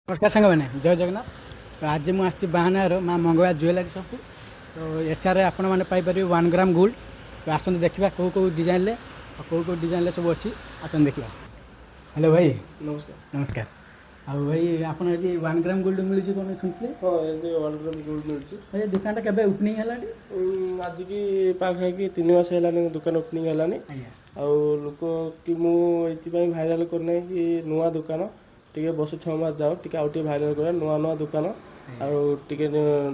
ନମସ୍କାର ସାଙ୍ଗମାନେ, ଜୟ ଜଗନ୍ନାଥ। ତ ଆଜି ମୁଁ ଆସିଛି ବାହାନାର ମା ମଙ୍ଗଳା ଜୁଏଲାରୀ ସପକୁ। ତ ଏଠାରେ ଆପଣମାନେ ପାଇପାରିବେ 1 ଗ୍ରାମ ଗୋଲ୍ଡ। ତ ଆସନ୍ତୁ ଦେଖିବା କେଉଁ କେଉଁ ଡିଜାଇନରେ ଆଉ କେଉଁ କେଉଁ ଡିଜାଇନରେ ସବୁ ଅଛି। ଆସନ୍ତୁ ଦେଖିବା। ହ୍ୟାଲୋ ଭାଇ। ନମସ୍କାର। ନମସ୍କାର। ଆଉ ଭାଇ, ଆପଣ ଏଠି 1 ଗ୍ରାମ ଗୋଲ୍ଡ ମିଳୁଛି କ'ଣ ଶୁଣିଥିଲେ? ହଁ, ଏଠି 1 ଗ୍ରାମ ଗୋଲ୍ଡ ମିଳୁଛି। ଭାଇ, ଏ ଦୋକାନଟା କେବେ ଓପନିଂ ହେଲା ଏଠି? ଆଜିକି ପାଖାପାଖି 3 ମାସ ହେଲାଣି ଦୋକାନ ଓପନିଂ ହେଲାଣି। ଆଉ ଲୋକ କି ମୁଁ ଏଇଥିପାଇଁ ଭାଇରାଲ କରିନାହିଁ କି ନୂଆ ଦୋକାନ, ଟିକେ ବର୍ଷ 6 ମାସ ଯାଉ, ଟିକେ ଆଉ ଟିକେ ଭାଇରାଲ କରିବା। ନୂଆ ନୂଆ ଦୋକାନ ଆଉ ଟିକେ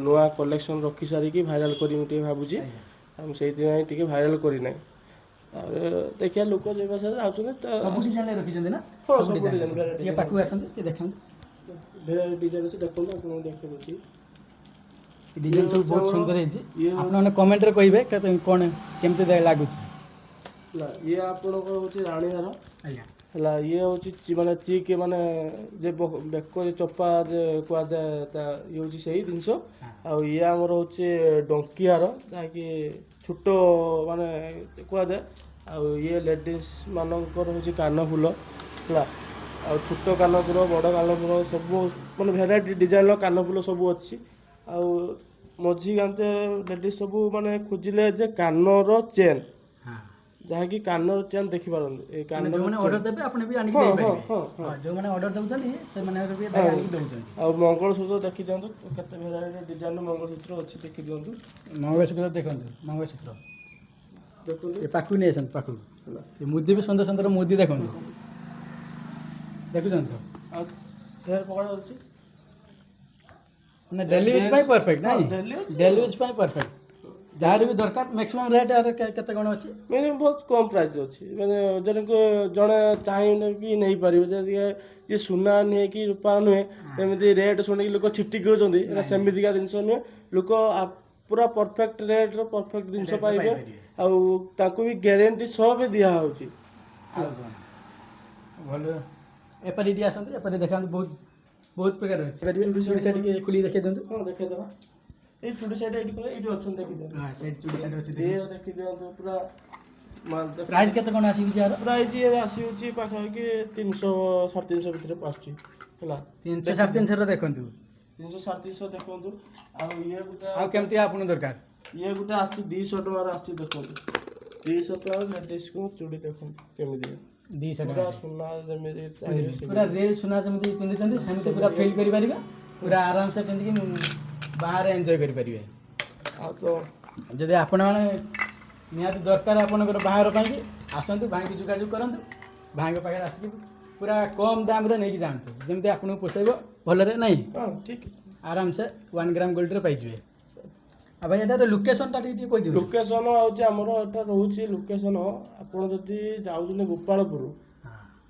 ନୂଆ କଲେକ୍ସନ୍ ରଖି ସାରିକି ଭାଇରାଲ କରିବି ଟିକେ ଭାବୁଛି। ଆଉ ମୁଁ ସେଇଥିପାଇଁ ଟିକେ ଭାଇରାଲ କରିନାହିଁ। ତାପରେ ଦେଖିବା, ଲୋକ ଯିବା ଆସିବା ଆସୁଛନ୍ତି ତ। ସବୁ ଡିଜାଇନରେ ରଖିଛନ୍ତି ନା? ହଁ, ସବୁ design, variety ଟିକେ ପାଖକୁ ଆସନ୍ତୁ, ଟିକେ ଦେଖନ୍ତୁ। ଭେରାଇଟି ଡିଜାଇନ୍ ଅଛି, ଦେଖନ୍ତୁ, ଆପଣଙ୍କୁ ଦେଖେଇ ଦେଉଛି। ଡିଜାଇନ ସବୁ ବହୁତ ସୁନ୍ଦର ହେଇଛି। ଇଏ ଆପଣମାନେ କମେଣ୍ଟରେ କହିବେ କେତେ କ'ଣ କେମିତି ଲାଗୁଛି। ନା, ଇଏ ଆପଣଙ୍କର ହେଉଛି ରାଣୀହାର। ହେଲା, ଇଏ ହେଉଛି ମାନେ ଚିକ୍, ମାନେ ଯେ ବେକ ଯେ ଚପା ଯେ କୁହାଯାଏ, ତା ଇଏ ହେଉଛି ସେଇ ଜିନିଷ। ଆଉ ଇଏ ଆମର ହେଉଛି ଡଙ୍କି ହାର, ଯାହାକି ଛୋଟ ମାନେ କୁହାଯାଏ। ଆଉ ଇଏ ଲେଡ଼ିସ୍ ମାନଙ୍କର ହେଉଛି କାନଫୁଲ। ହେଲା, ଆଉ ଛୋଟ କାନଫୁଲ, ବଡ଼ କାନଫୁଲ, ସବୁ ମାନେ ଭେରାଇଟି ଡିଜାଇନର କାନଫୁଲ ସବୁ ଅଛି। ଆଉ ମଝି ଗାନ୍ତେ ଲେଡ଼ିସ୍ ସବୁ ମାନେ ଖୋଜିଲେ ଯେ କାନର ଚେନ୍, ଯାହାକି କାନର ଚେନ୍ ଦେଖିପାରନ୍ତି ଏଇ ମାନେ କାନର ଯୋଉମାନେ chain। Order ଦେବେ, ଆପଣ ବି ଆଣିକି ଦେଇପାରିବେ? ହଁ ହଁ ହଁ, ଯୋଉମାନେ ଅର୍ଡର ଦେଉଛନ୍ତି, ସେମାନେ ବି ଭାଇ ଆଣିକି ଦେଉଛନ୍ତି। ଆଉ ମଙ୍ଗଳସୂତ୍ର ଦେଖିଦିଅନ୍ତୁ, କେତେ ଭେରାଇଟି ଡିଜାଇନ ମଙ୍ଗଳସୂତ୍ର ଅଛି ଦେଖିଦିଅନ୍ତୁ। ମଙ୍ଗଳସୂତ୍ର ଦେଖନ୍ତୁ, ମଙ୍ଗଳସୂତ୍ର। ଦେଖନ୍ତୁ। ଏ ପାଖକୁ ନେଇ ଆସନ୍ତୁ, ପାଖକୁ। ହେଲା। ଏ ମୁଦି ବି ସୁନ୍ଦର ସୁନ୍ଦର ମୁଦି ଦେଖନ୍ତୁ, ଦେଖୁଛନ୍ତି ତ? ଆଉ ହେୟାର ପକଡ଼ା ଅଛି। ମାନେ ଡେଲି ୟୁଜ୍ ପାଇଁ ପରଫେକ୍ଟ ନାଇଁ? ହଁ, daily use। Daily use ପାଇଁ ପରଫେକ୍ଟ। ଯାହାର ବି ଦରକାର, ମ୍ୟାକ୍ସିମମ୍ ରେଟ୍ ଆର କେତେ କ'ଣ ଅଛି? ମାନେ ବହୁତ କମ୍ ପ୍ରାଇସ୍ ଅଛି। ମାନେ ଜଣକୁ ଜଣେ ଚାହିଁଲେ ବି ନେଇପାରିବ। ଯେ ଯିଏ ସୁନା ନୁହେଁ କି ରୂପା ନୁହେଁ, ଏମିତି ରେଟ୍ ଶୁଣିକି ଲୋକ ଛିଟିକି ହେଉଛନ୍ତି, ଏଇଟା ସେମିତିକା ଜିନିଷ ନୁହେଁ। ଲୋକ ପୁରା ପରଫେକ୍ଟ ରେଟ୍ର ପରଫେକ୍ଟ ଜିନିଷ Rate ରେ ପାଇବେ। ପାଇପାରିବେ। ଆଉ ତାଙ୍କୁ ବି ଗ୍ୟାରେଣ୍ଟି ସହ ବି ଦିଆହେଉଛି। ଆଉ କ'ଣ ଭଲ? ଏପାରି ଟିକେ ଆସନ୍ତୁ, ଏପାରି ଦେଖାନ୍ତୁ। ବହୁତ ବହୁତ ପ୍ରକାର ଅଛି। ଚୁଡ଼ି ସେଟ୍ ଟିକେ ଖୋଲିକି ଦେଖେଇ ଦିଅନ୍ତୁ। ହଁ, ଦେଖେଇଦେବା। ଏଇ ଚୁଡ଼ି ସେଟ୍ ଏଇଠି କଲେ, ଏଇଠି ଅଛନ୍ତି, ଦେଖିଦିଅନ୍ତୁ। ହଁ, ସେଇଠି ଚୁଡ଼ି ସେଟ୍ ଅଛି। ଇଏ ଦେଖିଦିଅନ୍ତୁ ପୁରା। ପ୍ରାଇସ୍ କେତେ କ'ଣ ଆସିବ ଆର? ପ୍ରାଇସ୍ ଇଏ ଆସିଯାଉଛି ପାଖାପାଖି 300 350 ଭିତରେ ଆସୁଛି। ହେଲା। 300 350ର ଦେଖନ୍ତୁ। 300 350 ଦେଖନ୍ତୁ। ଆଉ ଇଏ ଗୋଟେ ଆଉ କେମିତି ଆପଣଙ୍କୁ ଦରକାର? ଇଏ ଗୋଟେ ଆସୁଛି, 200 ଟଙ୍କାର ଆସୁଛି, ଦେଖନ୍ତୁ। 200 ଟଙ୍କାର ଲେଡ଼ିସ୍କୁ ଚୁଡ଼ି ଦେଖନ୍ତୁ କେମିତି। 200 ପୁରା ଟଙ୍କା। ସୁନା ଯେମିତି ଚାହିଁବେ ବୁଝିଲି, ପୁରା ରିଏଲ୍ ସୁନା ଯେମିତି ପିନ୍ଧୁଛନ୍ତି, ସେମିତି ପୁରା ଫିଲ୍ କରିପାରିବେ। ପୁରା ଆରାମସେ ପିନ୍ଧିକି ବାହାରେ ଏନ୍ଜୟ କରିପାରିବେ। ଆଉ ତ ଯଦି ଆପଣମାନେ ନିହାତି ଦରକାର ଆପଣଙ୍କର ବାହାଘର ପାଇଁକି, ଆସନ୍ତୁ, ଭାଇଙ୍କୁ ଯୋଗାଯୋଗ କରନ୍ତୁ। ଭାଇଙ୍କ ପାଖରେ ଆସିକି ପୁରା କମ୍ ଦାମରେ ନେଇକି ଯାଆନ୍ତୁ, ଯେମିତି ଆପଣଙ୍କୁ ପୋଷେଇବ ଭଲରେ, ନାଇଁ? ହଁ, ଠିକ୍। ଆରାମସେ 1 ଗ୍ରାମ ଗୋଲ୍ଡରେ ପାଇଯିବେ। ଆଉ ଭାଇ, ଏଟାର ଲୋକେସନଟା ଟିକେ ଟିକେ କହିଦିଅନ୍ତୁ। ଲୋକେସନ ହେଉଛି ଆମର ଏଟା ରହୁଛି ଲୋକେସନ, ଆପଣ ଯଦି ଯାଉଛନ୍ତି ଗୋପାଳପୁର,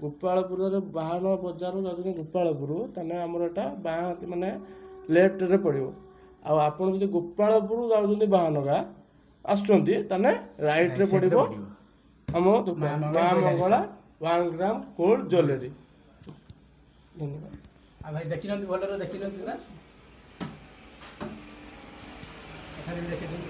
ଗୋପାଳପୁରରେ ବାହାନ ବଜାରରୁ ଯାଉଛନ୍ତି ଗୋପାଳପୁର, ତାହେଲେ ଆମର ଏଟା ବାଁ ମାନେ ଲେଫ୍ଟରେ ପଡ଼ିବ। ଆଉ ଆପଣ ଯଦି ଗୋପାଳପୁର ଯାଉଛନ୍ତି, ବାହାନଗା ଆସୁଛନ୍ତି, ତାହେଲେ ରାଇଟ୍ରେ ପଡ଼ିବ ଆମ ଦୋକାନ। ମା ମା Mangala. Mangala 1 gram gold jewellery. ଧନ୍ୟବାଦ। ଆଉ ଭାଇ, ଦେଖିନିଅନ୍ତୁ, ଭଲରେ ଦେଖିନିଅନ୍ତୁ ପୁରା। ଏଠାରେ ବି ଦେଖିଦିଅନ୍ତୁ।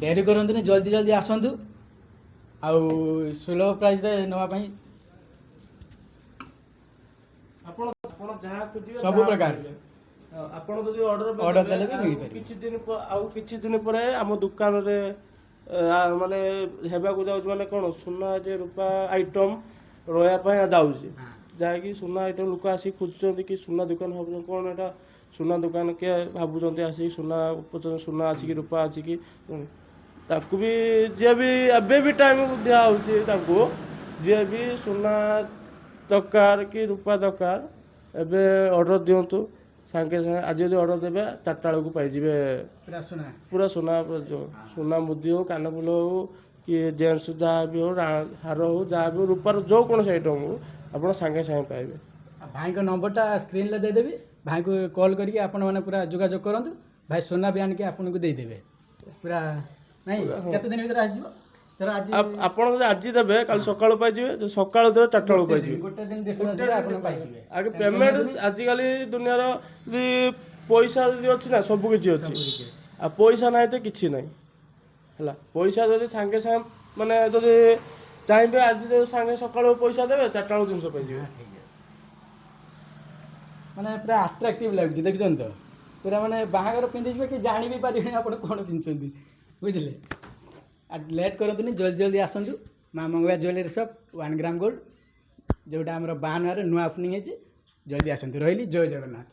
ଡେରି କରନ୍ତୁନି, ଜଲ୍ଦି ଜଲ୍ଦି ଆସନ୍ତୁ ଆଉ ସୁଲଭ ପ୍ରାଇସ୍ରେ ନେବା ପାଇଁ। ଆପଣ ଯାହା ଖୋଜିବେ ସବୁ ତାହା ପ୍ରକାର। ପାଇବେ। ହଁ, ଆପଣ ଯଦି ଅର୍ଡର Order ଦେଲେ ବି ମିଳିପାରିବ। କିଛି ଦିନ ଆଉ କିଛି ଦିନ ପରେ ଆମ ଦୋକାନରେ ମାନେ ହେବାକୁ ଯାଉଛି, ମାନେ କ'ଣ ସୁନା ଯେ ରୂପା ଆଇଟମ୍ ରହିବା ପାଇଁ ଯାଉଛି, ଯାହାକି ସୁନା ଆଇଟମ୍ ଲୋକ ଆସିକି ଖୋଜୁଛନ୍ତି କି ସୁନା ଦୋକାନ ଭାବୁଛନ୍ତି, କ'ଣ ଏଇଟା ସୁନା ଦୋକାନ କିଏ ଭାବୁଛନ୍ତି, ଆସିକି ସୁନା ପଚାରୁଛନ୍ତି, ସୁନା ଅଛି କି ରୂପା ଅଛି କି। ତାଙ୍କୁ ବି ଯିଏ ବି ଏବେ ବି ଟାଇମ୍ ଦିଆହେଉଛି ତାଙ୍କୁ, ଯିଏ ବି ସୁନା ଦରକାର କି ରୂପା ଦରକାର, ଏବେ ଅର୍ଡ଼ର ଦିଅନ୍ତୁ। ସାଙ୍ଗେ ସାଙ୍ଗେ ଆଜି ଯଦି ଅର୍ଡ଼ର ଦେବେ, 4ଟା ବେଳକୁ ପାଇଯିବେ। ପୁରା ସୁନା। ପୁରା ସୁନା, ପୁରା ଯୋଉ ସୁନା ମୁଦି ହଉ, କାନଫୁଲ ହଉ କି ଜେଣ୍ଟସ୍ ଯାହା ବି ହଉ, ହାର ହଉ, ଯାହା ବି ହଉ, ରୂପାର ଯେଉଁ କୌଣସି ଆଇଟମ୍ ହଉ, ଆପଣ ସାଙ୍ଗେ ସାଙ୍ଗେ ପାଇବେ। ଆଉ ଭାଇଙ୍କ ନମ୍ବରଟା ସ୍କ୍ରିନ୍ରେ ଦେଇଦେବି। ଭାଇଙ୍କୁ କଲ୍ କରିକି ଆପଣମାନେ ପୁରା ଯୋଗାଯୋଗ କରନ୍ତୁ। ଭାଇ ସୁନା ବି ଆଣିକି ଆପଣଙ୍କୁ ଦେଇଦେବେ ପୁରା, ନାଇଁ? କେତେ ଦିନ ଭିତରେ ଆସିଯିବ ଧର ଆଜି? ଆପଣ ଯଦି ଆଜି ଦେବେ, କାଲି ସକାଳୁ ପାଇଯିବେ। ଯଦି ସକାଳୁ ଦେବେ, 4ଟା ବେଳକୁ ପାଇଯିବେ। ଗୋଟେ ଦିନ ଡିଫରେନ୍ସରେ ଆପଣ ପାଇଯିବେ। ଆଗେ ପେମେଣ୍ଟ ଆଜିକାଲି ଦୁନିଆର ଯଦି ପଇସା ଯଦି ଅଛି ନା ସବୁ କିଛି ଅଛି, ସବୁ କିଛି ଅଛି। ଆଉ ପଇସା ନାହିଁ ତ କିଛି ନାହିଁ। ହେଲା, ପଇସା ଯଦି ସାଙ୍ଗେ ସାଙ୍ଗେ ମାନେ ଯଦି ଚାହିଁବେ, ଆଜି ଯଦି ସାଙ୍ଗେ ସକାଳୁ ପଇସା ଦେବେ, 4ଟା ବେଳକୁ ଜିନିଷ ପାଇଯିବେ। ମାନେ ପୁରା ଆଟ୍ରାକ୍ଟିଭ୍ ଲାଗୁଛି, ଦେଖୁଛନ୍ତି ତ? ପୁରା ମାନେ ବାହାଘର ପିନ୍ଧିଯିବେ କି ଜାଣି ବି ପାରିବେନି ଆପଣ କ'ଣ ପିନ୍ଧୁଛନ୍ତି, ବୁଝିଲେ? ଆଉ ଲେଟ୍ କରନ୍ତୁନି, ଜଲ୍ଦି ଜଲ୍ଦି ଆସନ୍ତୁ ମା Mangala jewellery shop, 1 gram gold, ଯେଉଁଟା ଆମର ବାହାନାରେ ନୂଆ ଓପନିଂ ହେଇଛି। ଜଲ୍ଦି ଆସନ୍ତୁ। ରହିଲି, ଜୟ ଜଗନ୍ନାଥ।